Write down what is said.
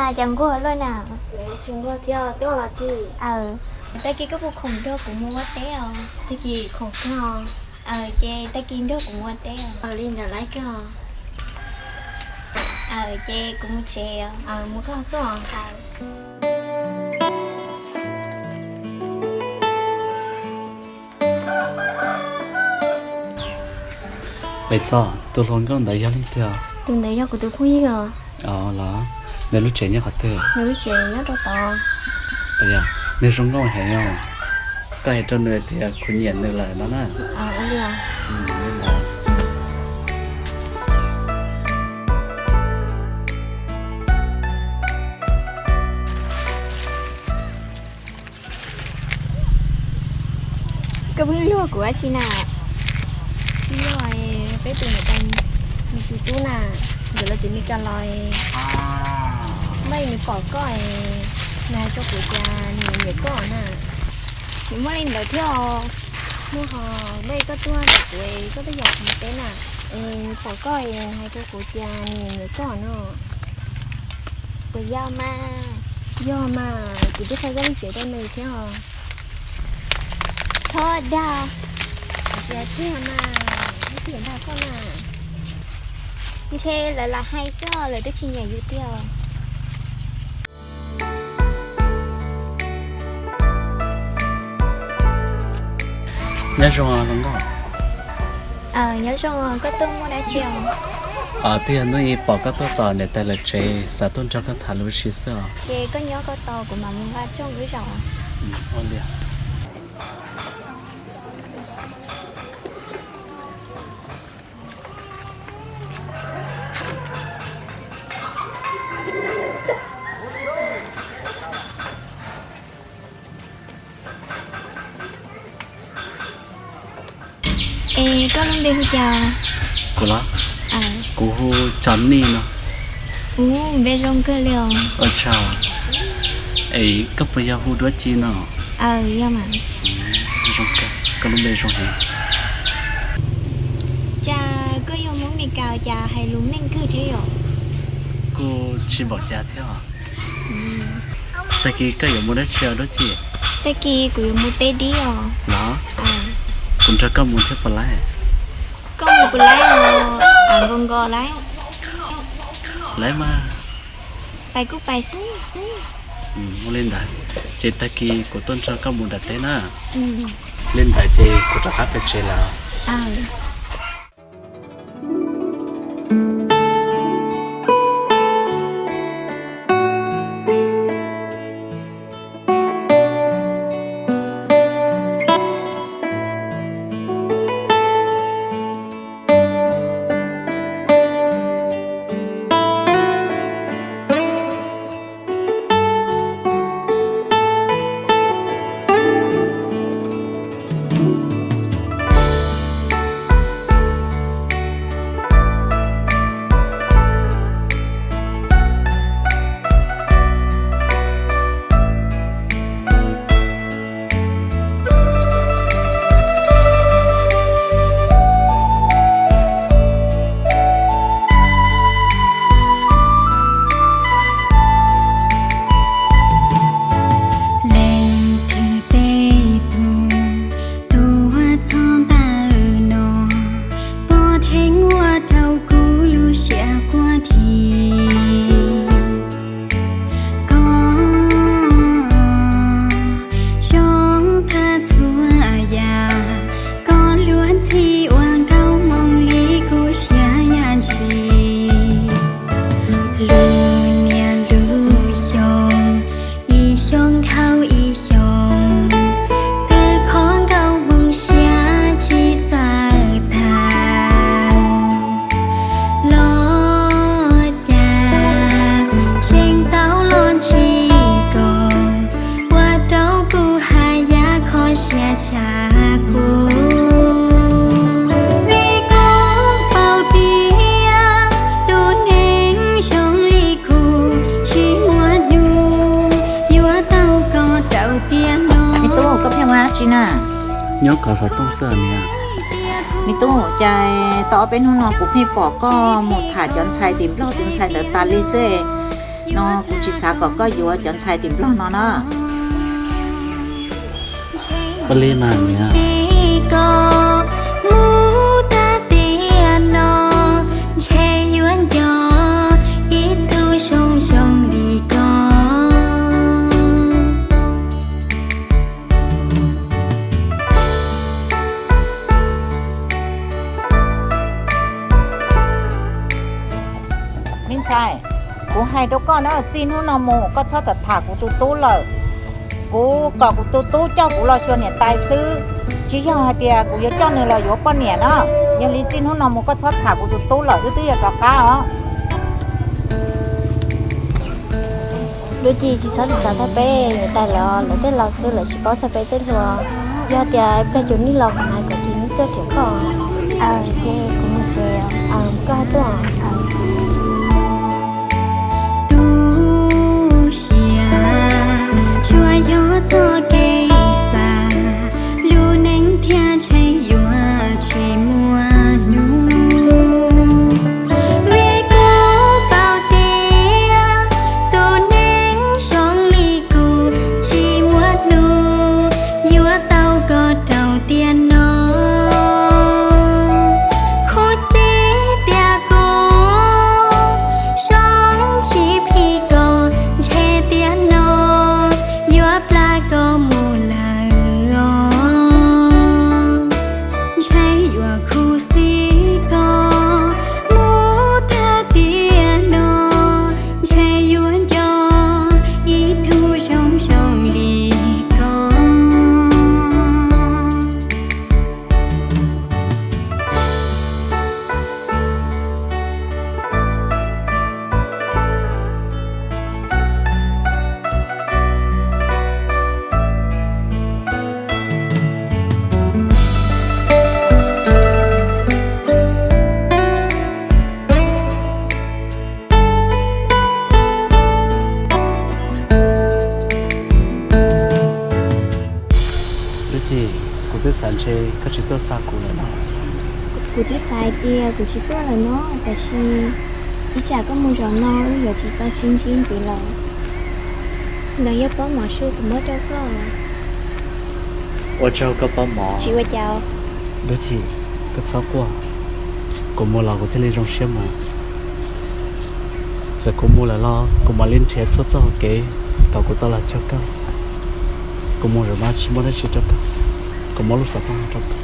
Cas nquag luaj na? Tsis nquag thiab, tuaj los tij. Aw, tag kis koj puas khoom nrog kuv mus ua teb os? Tag kis khoom kawg. Aw, ces tag kis nrog kuv mus ua teb os. Aw, li ntawd laiv kawg. Aw, ces kuv mus tsev os. Aw, mus koj tuaj. Aw. Pais txog, tus hluas nkauj ntawd yog leej twg? Tus ntawd yog kuv tus phooj ywg os. Los, nws lub tsev nyob qhov twg? Nws lub tsev nyob rau tod. Nws zoo nkauj heev os. Koj hais rau nws tias kuv nyiam nws lawm no na. Ua li os. Koj pheej luag kuv dab tsi na? Luag peb tus niam tais, nws tus tub na, nkawd los tim Meskas los, muaj ib nws pom koj, nws hais rau kuv tias nws nyiam koj na. Nws muaj li ntawd thiab os. Muaj ho, muaj ib koj tuaj tom kuv, koj tuaj yos kuv mus teb na, es nws pom koj es nws hais rau kuv tias nws nyiam koj no. Puas yog mas? Yog mas, kuv twb qhia koj lub tsev rau nws thiab os. Txhob dag. Tsis hais tiag mas, ib tiam dag koj na. Ntshe lawv lam hais xwb, lawv twb tsis nyiam yus tiag. Nyob zoo hluas nkauj. Nyob zoo, koj tuaj muaj dab tsi os? Twb yog hnub ib pom koj tuaj tom niam tais lawv tsev, xav tuaj nrog koj tham lus ua si xwb os. Ces koj nyob koj tos kuv mam mus nqa rooj wb zaum. Ua li. Es koj lub npe hu cas? Kuv los? Kuv hu Tso Nij no. Ub, npe zoo kawg li os. Ua tsaug. Es koj puas yog hu Duab Ci no? Aw, yog mas. Zoo kawg, koj lub npe zoo heev. Cas koj yog Hmoob Mes Kas cas hais lus meej kawg thiab yom? Kuj tsis npaum cas thiab os. Tag kis koj yuav mus dab tsi os Duab Ci? Tag kis kuv yuav mus teb dib os. Los? Kuv nrog koj mus thiab puas laib? Koj mus puas laib os? Nkaus nkaus laib. Laib mas. Pais kuj pais xwb. Ua li ntawd, ces tag kis kuv tuaj nrog koj mus nram teb na. Li ntawd ces kuv rov qab pem tsev lawm. Leej twg tej tug, tug uas txhob ntawm no, pov dheev ua rau kuv lub siab quaj dhi. Koj zoo tag txhua yam, koj luag ntxhi ua nkauj moo li kuv siab yam ntshis. Lub niaj lub xyoo, ib xyoo dhau ib xyoo, twb qhov nkauj moo siab tsis txawj tag. Los cas tseem tau los ntshis koj, ua rau kuv haj yam kho siab tshaj qub. Vim kuv paub tias tus neeg zoo li kuv tsis muaj hnub yuav tau koj rau tiam no. Me tub, koj pheej ua dab tsi na? Nyob kov xov tooj xwb niam. Me tub, cas tau ob peb hnub no kuv pheej pom koj mus tham cov ntxhais tim Nplog tus ntxhais ntawd tas li xwb. No kuv tsis xav kom koj yuav cov ntxhais tim Nplog no na. Ua li mas niam. Mus tag tiam no, ntshe yuav nco ib tug zoo zoo li koj. Me ntxhais, kuv hais rau koj na, txij hnub no mus koj txhob tham tham kuv tus tub lawm. Kuv kom kuv tus tub coj kuv los xyuas niam tais xwb, tsis yog hais tias kuv yuav coj nws los yuav poj niam na. Yog li txij hnub no mus koj txhob tham kuv tus tub lawm, wb twb yuav rov qab os. Dua Ci, tsis txhob xav txog peb niam tais lawv, lawv tej laus xwb, lawv tsis paub txog peb tej hluas. Yog tias ib pliag ces neb los kuv hais kom Ci neb tuaj nrhiav koj. Ces kuv mus tsev. Koj tuaj. Tu siab, tsuas yog txoj kev xav, lub neej thiaj ntshe yuav tsis muaj hnub. Vim kuv paub tias tus neeg zoo li kuv tsis muaj hnub yuav tau koj rau tiam no. Khuv xim tias kuv zoo tsis phim koj, ntshe tiam no yuav plam koj mus lawm os. Ntshe yuav khuv xim koj mus tag tiam no, ntshe yuav nco ib tug zoo zoo li koj. Dua Ci, kuv twb xav ntshe koj tsis tuaj xa kuv lawm no. Kuv twb xav hais tias kuv tsis tuaj lawm no, tab sis ib tsam koj mus zaum no wb yuav tsis tau sib ntsib ntxiv lawm. Ntawd yog pob mov su kuv muab rau koj. Ua tsaug koj pob mov. Tsis ua cas. Dua Ci, koj txhob quaj. Kuv mus los kuv thiaj li zoo siab mus. Txawm kuv mus lawm los kuv mam li nrhiav txhua txoj hau kev kom kuv tau los cuag koj. Kuv mus lawm mas tsis muaj dab tsi rau koj, kuv muab lub xov tooj no rau koj.